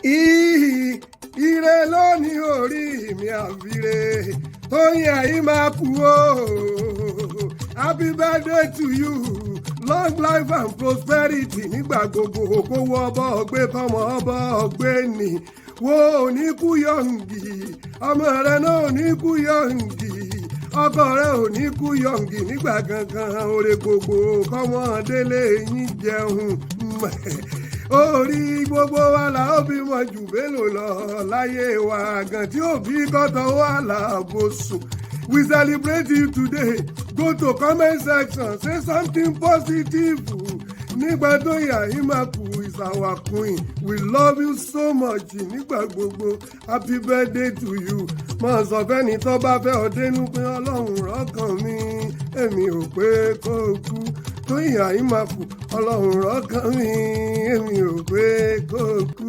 Ire lónìí, orí mi àfiré. Tóyìn Aimakhu o, happy birthday to you, long life and prosperity nígbà gbogbo. Kówó ọbọ̀ ọgbẹ́, kọ́mọ ọbọ̀ ọgbẹ́ ni wo ò ní kú young, ọmọ rẹ náà ò ní kú young, ọkọ rẹ ò ní kú young nígbà kankan. Oore gbogbo kọ́mọ délé yín jẹun. Orí gbogbo wa là ó bímọ jù bélò lọ láyé wa gan tí òbí kọ́tọ̀ wà láàbò sùn. We celebrate you today. Go to comment section, say something positive nígbà Tóyìn Aimakhu. Is our queen, we love you so much nígbà gbogbo. Happy birthday to you. Máa sọ fẹ́ni tó bá fẹ́ ọ dénú pé Ọlọ́run rọ́kàn mi, èmi ò pé kó kú. Tóyìn Aimakhu, Ọlọ́run rọ́kàn mi, èmi ò pé kó kú.